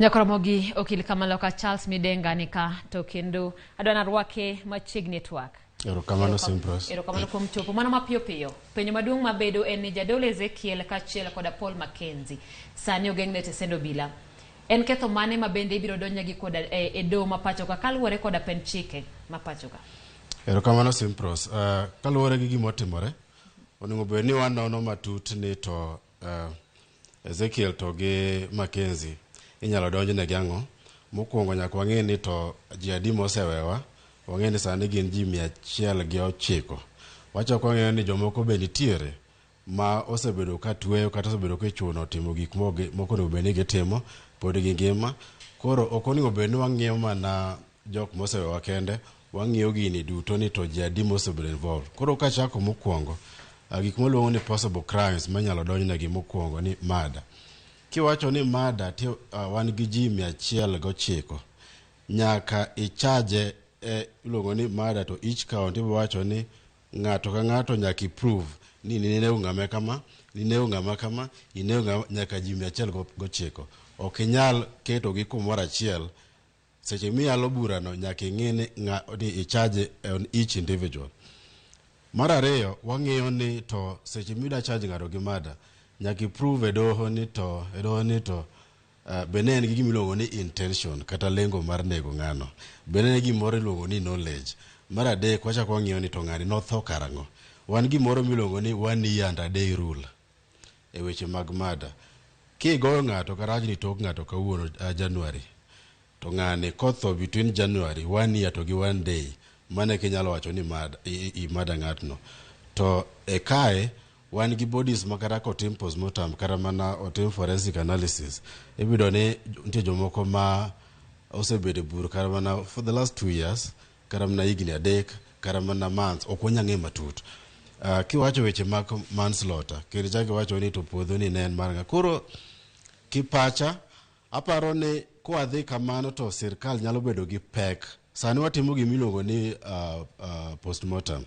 Nyakoromogi okil kamaloka Charles Midenga nika to kendo adwa narwake machiegni e twak. Erokamano Simpros. Erokamano kuom chopo. Mano mapiyo piyo. Penjo maduong' mabedo en ni Jadolo Ezekiel kaachiel koda Paul Mackenzie sani ogeng'ne tesend obila. En ketho mane ma bende ibiro donjnegi koda e, e doho ma pacho ka kaluwore koda pend chike ma pacho ka? Erokamano Simpros. Kaluwore gi gima otimore, onego bed ni wanono matut ni to Ezekiel to gi Mackenzie inyalo donjnegi ang'o? Mokwongo nyaka wang'e ni to ji adi mosewewa, wang'e ni sani gin ji 109. Wachako wang'eyo ni jomoko be nitiere ma osebedo ka tweyo kata osebedo ka ichuno timo gik mok onego bed ni gitimo, pod gingima. Koro ok onego bed ni wang'iyo mana jok mosewewa kende, wang'iyo gini duto ni to ji adi mosebedo involved. Koro kachako mokwongo, gik mwaluongo ni possible crimes manyalo donjnegi mokwongo ni murder. Kiwacho ni murder ti wan gi ji 109 nyaka ichaje iluongo ni murder to each count ibiro wacho ni ng'ato ka ng'ato nyaka i-prove ni ninego ng'ama kama, ninego ng'ama kama, inego ng'ama nyaka ji 109. Ok inyal ketogi kumoro achiel seche miyalo burano nyaka ing'i ni, ni i-charge on each individual. Mar ariyo, wang'iyo ni to seche mida charge ng'ato gi murder, nyaka i-prove e doho ni to e doho ni to be ne en gi gimiluongo ni intention kata lengo mar nego ng'ano. Be ne en gi gimoro iluongo ni knowledge. Mar adek, wachako wang'iyo ni to ng'ani notho karang'o. Wan gimoro miluongo ni one year and a day rule e weche mag murder. Kigoyo ng'ato kata awach ni tok ng'ato kawuono January, to ng'ani kotho between January one year to gi one day, mano eka inyalo wacho ni murder, i murder ng'atno. To e kae, wan gi bodies ma kata kotim postmortem kata mana otim forensic analysis, ibiyudo ni nitie jomoko ma osebedo e bur kata mana for the last 2 years, kata mana higni 3, kata mana months, ok wanyal ng'eyo matut. Kiwacho weche mag manslaughter, kendo ichako iwacho ni to puodho ni ne en mar ng'a. Koro kipacha aparo ni kwadhi kamano to sirkal nyalo bedo gi pek. Sani watimo gimiluongo ni postmortem.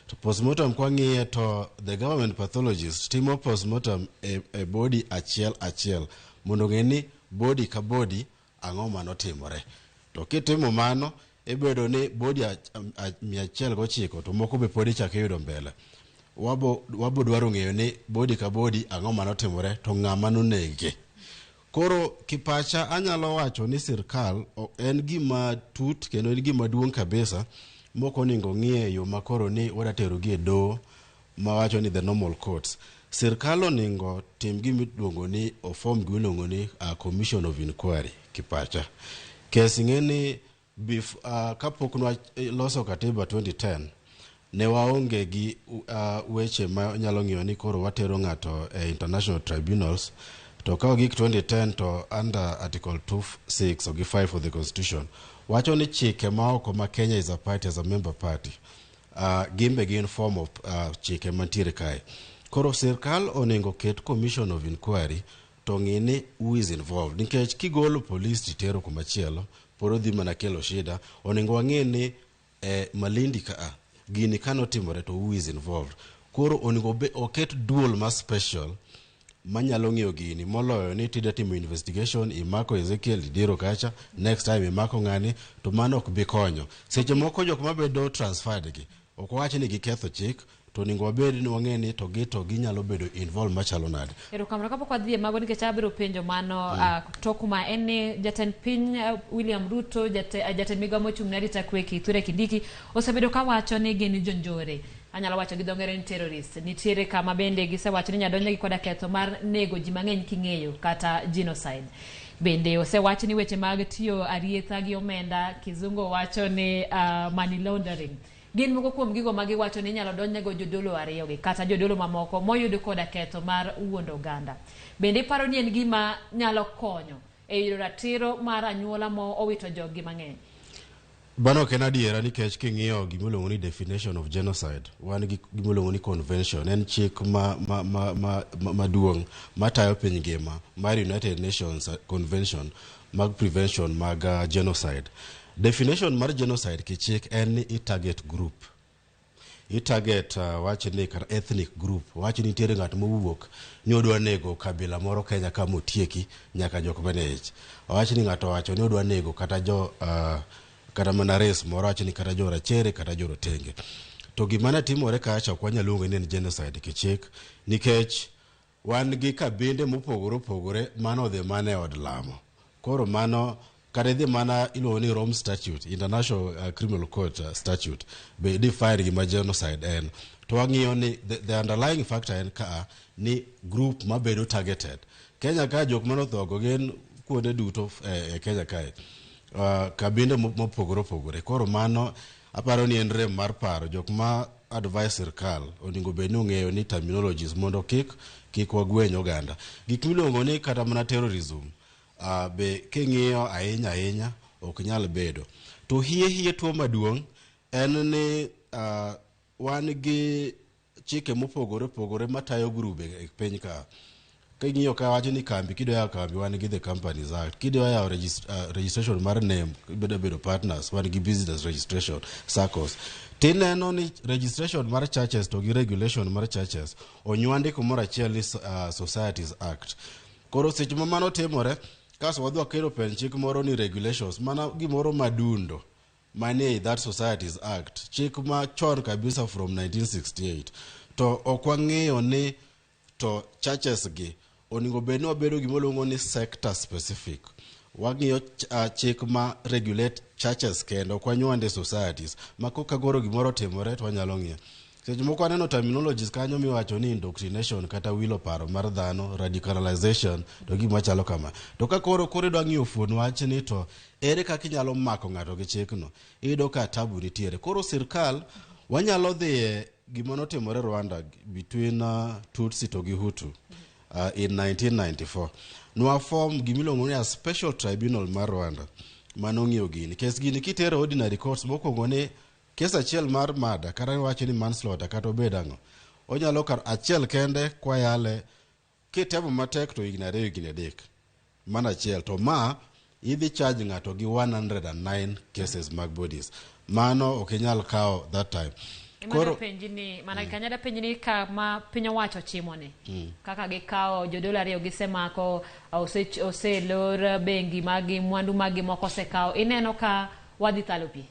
To postmortem kwang'iye to the government pathologist timo postmortem e body achiel achiel mondo ong'e ni body ka body ang'o manotimore. To kitimo mano, ibedo ni body 109 to moko be pod ichako iyudo mbele. Wabo dwaro ng'eyo ni body ka body ang'o manotimore to ng'ama nonege. Koro kipacha anyalo wacho ni sirkal en gima tut kendo en gima duong' kabisa mok onego ng'iye e yo makoro ni wadwa terogi e doho mawacho ni the normal courts. Sirkal onego tim gima iluongo ni oform gima iluongo ni commission of inquiry kipacha. Kes ing'e ni kapok nwa loso katiba 2010 ne waonge gi weche ma nyalo ng'iyo ni koro watero ng'ato e international tribunals to ka ogik 2010 to under article 26 gi 5 of the constitution wacho ni chike maoko ma Kenya is a party as a member party gin be gin form of chike mantiere kae. Koro sirkal onego ket commission of inquiry to ng'i ni who is involved nikech kigolo police titero kumachielo pod odhi mana kelo shida. Onego wang'e ni e Malindi ka gini kanotimore to who is involved. Koro onego oket duol ma special manyalo ng'iyo gini moloyo ni tida timo investigation imako Ezekiel idiro kacha next time imako ng'ani to mano ok bi konyo. Seche moko jok mabedo transferred gi ok wawach ni giketho chik to onego wabed ni wang'e ni to gi to ginyalo bedo involved machalo nade. Erokamano kapok wadhi e mago nikech abiro penjo mano tok ma en ni jatend piny William Ruto jatend migao mochung' ne arita kwe Kithure Kindiki osebedo kawacho ni gin jonjore anyalo wacho gi dho ngere ni terrorist nitiere kama bende gisewacho ni nyadonjnegi koda ketho mar nego ji mang'eny king'eyo kata genocide bende osewach ni weche mag tiyo arietha gi omenda kizungu wacho ni money laundering gin moko kuom gigo ma giwacho ni inyalo donjnego jodolo ariyogi kata jodolo mamoko moyud koda ketho mar wuondo oganda. Bende iparo ni en gima nyalo konyo e yudo ratiro mar anyuola mo owito joggi mang'eny? Mano ok en adiera nikech king'iyo gimiluongo ni definition of genocide, wan gi gimiluongo ni convention, en chik ma maduong' matayo piny ngima mar United Nations Convention mag prevention mag genocide. Definition mar genocide kichik en ni i target group. I target wach ni kata ethnic group, wach ni nitiere ng'at mowuok ni odwa nego kabila moro Kenya ka motieki nyaka jok mane ich. Wach ni ng'ato owacho ni odwa nego kata jo kata mana race moro, wach ni kata jo rachere kata jo rotenge. To gima ne timore kacha ok wanyal luongo ni en genocide kichik, nikech wan gi kabinde mopogore opogore manodhi mana e od lamo. Koro mano kata idhi mana iluongo ni Rome Statute, International Criminal Court Statute be define gima genocide en. To wang'iyo ni the underlying factor en kaa ni group mabedo targeted. Kenya ka jok manothogo gin kuonde duto e Kenya kae. Kabinde mopogore opogore. Koro mano aparo ni en rem mar paro jok ma advise sirkal onego bed ni ong'eyo ni terminologies mondo kik wagweny oganda. Gik miluongo ni kata mana terrorism be king'iyo ahinya ahinya ok nyal bedo. To hie hie tuo maduong' en ni wan gi chike mopogore opogore matayo grube e piny ka. King'iyo ka wacho ni kambi, kidwa yawo kambi wan gi the Companies Act, kidwa yawo registration mar name, kidwa bedo partners wan gi business registration, SACCOs. Tineno ni registration mar churches to gi regulation mar churches onywandi kumoro achiel ni Societies Act. Koro seche ma mano timore, kaso wadhi wakelo pen chik moro ni regulations, mana gimoro madundo manie that Societies Act, chik ma chon kabisa from 1968. To ok wang'eyo ni to churches gi onego bed ni wabedo gima luongo ni sector specific. Wang'iyo chik ma regulate churches kendo ok wanywande societies ma koka koro gimoro otimore to wanyalo ng'iyo. Seche moko aneno terminologies kanyo miwacho ni indoctrination kata wilo paro mar dhano, radicalization to gima chalo kama. To ka koro idwa ng'iyo fuon wach ni to ere kaka inyalo mako ng'ato gi chikno, iyudo ka tabu nitiere. Koro sirkal wanyalo dhiye gima notimore Rwanda between Tutsi to gi Hutu in 1994. Nwa form gimiluongo ni a special tribunal mar Rwanda manong'iyo gini. Kes gini kitero ordinary courts, mokwongo ni kes achiel mar murder kata iwacho ni manslaughter kata obed ang'o, onyalo kar achiel kende kwayale kitemo matek to higni 2 higni 3 mana achiel, to ma idhi charge ng'ato gi 109 cases mag bodies, mano ok inyal kawo that time. Koro penji ni mana kanyada penji ni kama piny owacho chimo ni kaka gikawo jodolo 2 gisemako, oselor bengi magi, mwandu magi moko osekawo, ineno ka wadhi thalo pi?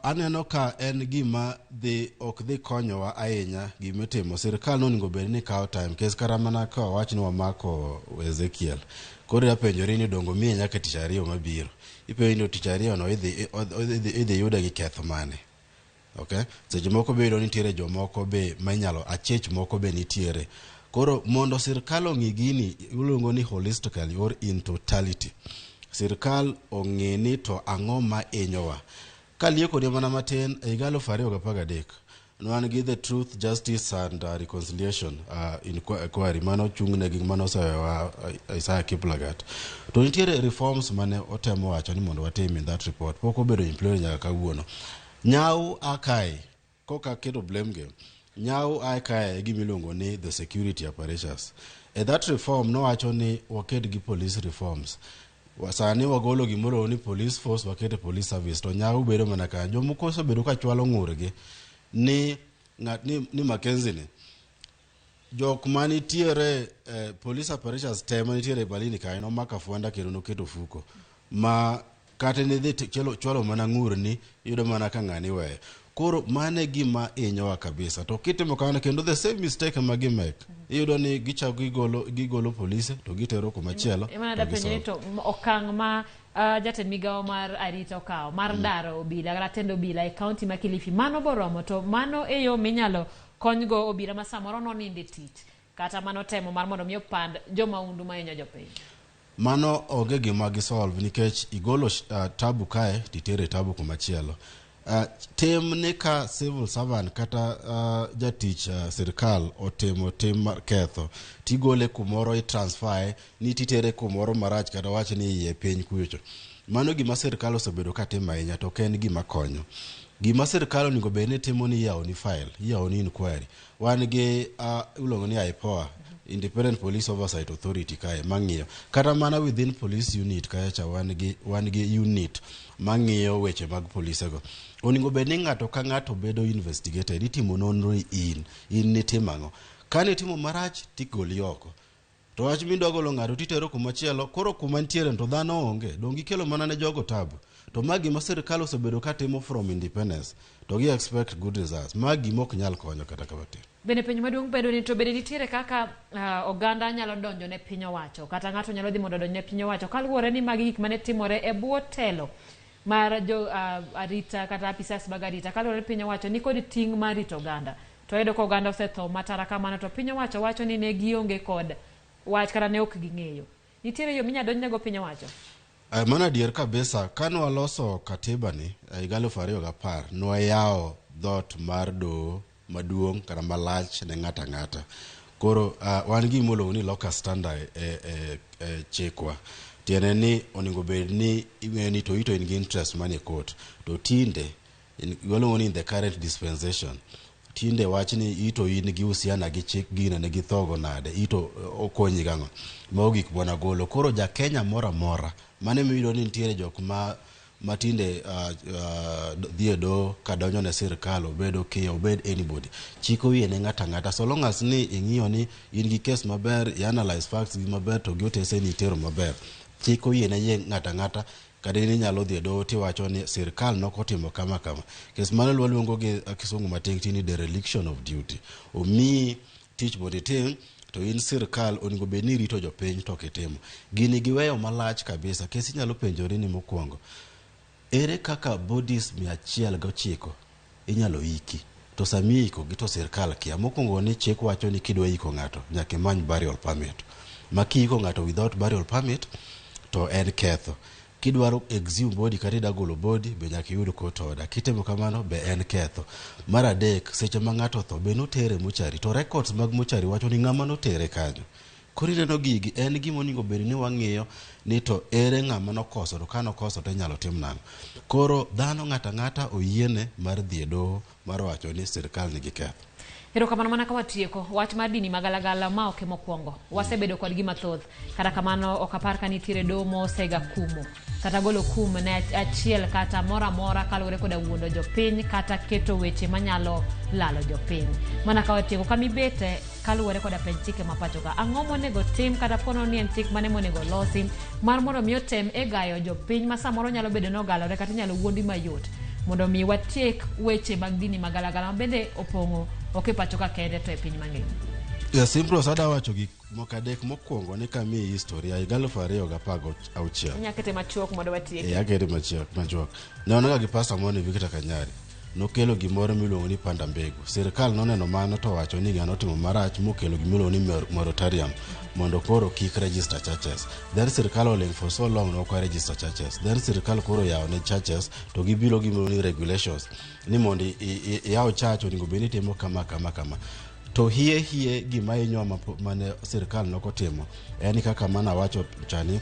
Aneno ka en gima dhi ok dhi konyowa ahinya gimitimo. Sirkal nonego bed ni kawo time kes kata mana ka wawach ni wamako Ezekiel, koro ipenjori ni dongo miye nyaka tich ariyo mabiro, ipenjo ni tich ariyo no idhi yude gi ketho mane? Okay, seche moko be iyudo nitiere jomoko be mainyalo achech moko be nitiere. Koro mondo sirkal ong'i gini iluongo ni holistically or in totality, sirkal ong'e ni to ang'o ma hinyowa. Kalieko ni mana matin, e higa 2013 ne wan gi the Truth, Justice and Reconciliation Inquiry mano ochung'ne gi mano osewewa Isaiah Kiplagat. To nitiere reforms mane otemo wacho ni mondo watim in that report, pok obedo implemented nyaka kawuono. Nyau akae koka keto blame game, nyau ae kae e gimiluongo ni the security apparatus. E that reform nowacho ni waket gi police reforms. Sani wagolo gimoro ni police force, wakete police service, to nyau bedo mana kanyo. Jomoko osebedo ka chwalo ng'urgi ni ng'at ni Mackenzie ni jok manitiere police apparatus te manitiere Malindi kanyo nomako afwanda kendo noketo fuko ma kata nidhi chwalo mana ng'urni iyudo mana ka ng'ani weyo. Koro mano e gima hinyowa kabisa. To kitimo kamano kendo the same mistake ma gimake, iyudo ni gichako gigolo polise to gitero kumachielo. Ema da penjo ni to okang' ma jatend migawo mar arita okawo mar daro obila kata tend obila e kaunti ma Kilifi, mano boromo? To mano e yo minyalo konygo obila ma samoro nonindo e tich kata mano temo mar mondo mi opand jomahundu mahinyo jopiny? Mano onge gima gisolve nikech igolo tabu kae titere tabu kumachielo. Tim ni ka civil servant kata jatich sirkal otimo tim mar ketho, tigole kumoro, itransfer ni titere kumoro marach kata wach ni iye piny kucho. Mano gima sirkal osebedo ka timo ahinya to ok en gima konyo. Gima sirkal onego bed ni timo ni iyawoni file, iyawoni inquiry. Wan gi iluongo ni IPOA, Independent Police Oversight Authority kae mang'iyo kata mana within police unit kae cha wan gi unit mang'iyo weche mag polisego. Onego bed ni ng'ato ka ng'ato bedo investigated, itimo nonro, in nitimo ang'o, ka nitimo marach tigoli oko. To wach midwa golo ng'ato titero kumachielo, koro kuma nitiere to dhano onge, dong ikelo mana ne jogo tabu. To ma gima sirikal osebedo katimo from independence, to gi expect good results. Ma gima ok nyal konyo kata matin. Bende penjo maduong' bedo ni to bende nitiere kaka oganda nyalo donjo ne piny owacho, kata ng'ato nyalo dhi mondo odonj ne piny owacho, kaluwore ni magi gik mane timore e bwo telo mar jo arita kata apisas mag arita, kaluwore ni piny owacho nikod ting' mar rito oganda, to wayudo ka oganda osetho matara kamano, to piny owacho wacho ni ne gionge kod wach kata ne ok ging'eyo. Nitiere yo minyalo donjnego piny owacho? Mano adier kabisa. Ka nwaloso katiba ni e higa 2010, nwayawo dhot mar doho maduong' kata malach ne ng'ato ang'ata. Koro wan gi gima ni locus standi e chikwa. Tiende ni onego bed ni ing'eyo ni to ito in gi interest manie court. To tinde waluongo ni in the current dispensation, tinde wach ni ito in gi uhusiano gi chik, gino ne githogo nade, ito okonyi gang'o. Mago gik mwana golo. Koro ja Kenya moro amora mane miyudo ni nitiere jok ma matinde dhi e doho kadonjo ne sirikal, obed Okiya, obed anybody, chik oyie ne ng'ato ang'ata so long as ni ing'iyo ni in gi case maber, i analyze facts gi maber, to gi otese ni itero maber, chik oyie ne yie ng'ato ang'ata. Kata in inyalo dhi e doho tiwacho ni sirikal nokotimo kama kama. Kes mano waluongo gi kisungu matin ni dereliction of duty. Omiyi tich mondo itim, to in sirikal onego bed ni irito jopiny, to ok itimo gini. Giweyo malach kabisa. Kes inyalo penjori ni mokwongo, ere kaka bodies 109 inyalo iki, to sami iko gi to sirikal kia? Mokwongo ni chik wacho ni kidwa iko ng'ato nyaka imany burial permit, ma kiiko ng'ato without burial permit to en ketho. Kidwaro exhume body kata idwa golo body be nyaka iyud court order, kitimo kamano be en ketho. Mar adek, seche ma ng'ato otho be notere mochari, to records mag mochari wacho ni ng'ama notere kanyo. Koro ineno gigi en gima onego bed ni wang'iyo ni to ere ng'ama nokoso, to ka nokoso to inyalo tim nang'o. Koro dhano ng'ato ang'ata oyiene mar dhi e doho mar wacho ni sirikal nigi ketho. Erokamano. Mana ka watieko wach mar dini magalagala, ma ok emokwongo, wasebedo kodgi mathoth. Kata kamano ok apar ka nitiere doho mosega kumo kata golo kum ne achiel kata moro amora kaluwore koda wuondo jopiny kata keto weche manyalo lalo jopiny. Mana ka watieko, kamibete kaluwore koda penj chike ma pacho ka, ang'o monego tim, kata pono ni en chik mane monego losi mar mondo mi otem e gayo jopiny ma samoro nyalo bedo ni ogalore kata inyalo wuondi mayot, mondo mi watiek weche mag dini magalagala ma bende opong'o ok e pacho ka kende to e piny mangima? Yeah, Simple sada wacho gik moko adek. Mokwongo ni kamiyi historia, higa 2016. Inya kete machuok mondo watieki. E akete machuok machuok. Ne wan ga gi pastor moro ni Victor Kanyari, nokelo gimoro miluongo ni panda mbegu. Sirikal noneno mano to wacho ni ng'ano otimo marach, mokelo gimiluongo ni moratorium mondo koro kik register churches. Then sirikal oling for so long, nok register churches. Then sirikal koro yawo ne churches to gibiro gimiluongo ni regulations ni mondo iyaw church onego bed ni itimo kama kama kama. To hie hie gima hinyowa mane sirikal nokotimo en kaka mana wacho chani,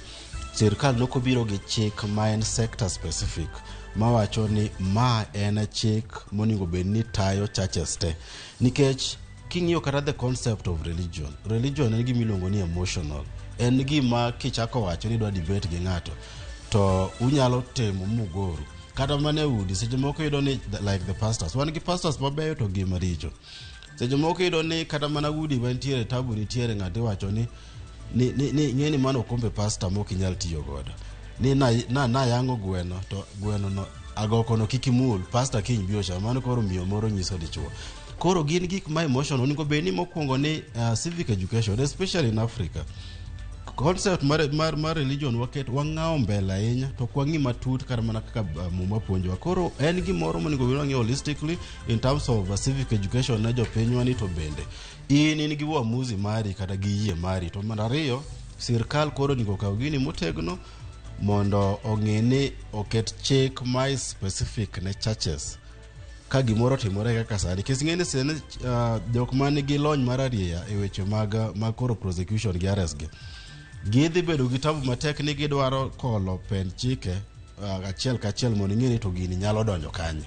sirikal nokobiro gi chik ma en sector specific mawacho ni ma en chik monego bed ni tayo churches te, nikech king'iyo kata the concept of religion, religion en gima iluongo ni emotional. En gima kichako wacho ni idwa debate gi ng'ato to unyalo temo mugoru kata mana e udi. Seche moko iyudo ni like the pastors, wan gi pastors mabeyo to gi maricho. Seche moko iyudo ni kata mana udi mantiere tabu, nitiere ng'ato iwacho ni ng'eni mano okombe pastor mok inyal tiyo godo, ni na nayang'o gweno to gweno no agoko no kik imul, pastor kiny biro chamo mano. Koro miyo moro nyiso dichuo. Koro gin gik ma emotional. Onego bed ni mokwongo ni civic education, especially in Africa, concept mar religion waket wang'awo mbele ahinya to ok wang'i matut kata mana kaka Muma puonjowa. Koro en gimoro monego bed wang'iyo holistically in terms of civic education ne jopinywa, ni to bende in gi uamuzi mari kata gi yie mari. To mar ariyo, sirkal koro onego okaw gini motegno mondo ong'e ni oket chik ma is specific ne churches ka gimoro otimore kaka sani. Nikech ing'e ni sani jok man gi lony mar arieya e weche mag koro prosecution gi arrest gi, gidhi bedo gi tabu matek ni gidwaro kolo pen chike achiel kachiel mondo ing'e ni to gini nyalo donjo kanye.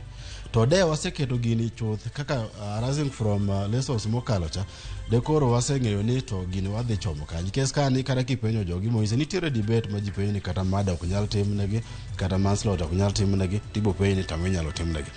To de waseketo gini chuth kaka arising from lessons mokalo cha, de koro waseng'eyo ni to gini wadhi chomo kanye. Nikech kani kata kipenjo jogi moise nitiere debate ma ji penjo ni kata murder ok nyal timnegi, kata manslaughter ok nyal timnegi, tibo penj ni tang'o inyalo timnegi.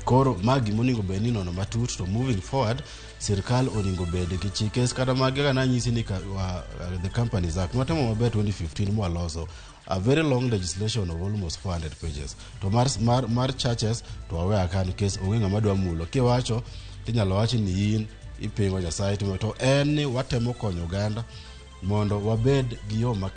Koro ma gima onego bed ni inono matut to moving forward sirkal onego bed gi chike kata mag kaka nanyisi ni the Companies Act nwatemo maber 2015 mwaloso a very long legislation of almost 400 pages to mar churches to wawe aka nikech onge ng'ama dwa mulo kiwacho tinyalo wach ni in ipingo Nyasaye to en ni watemo konyo oganda mondo wabed gi yo makare.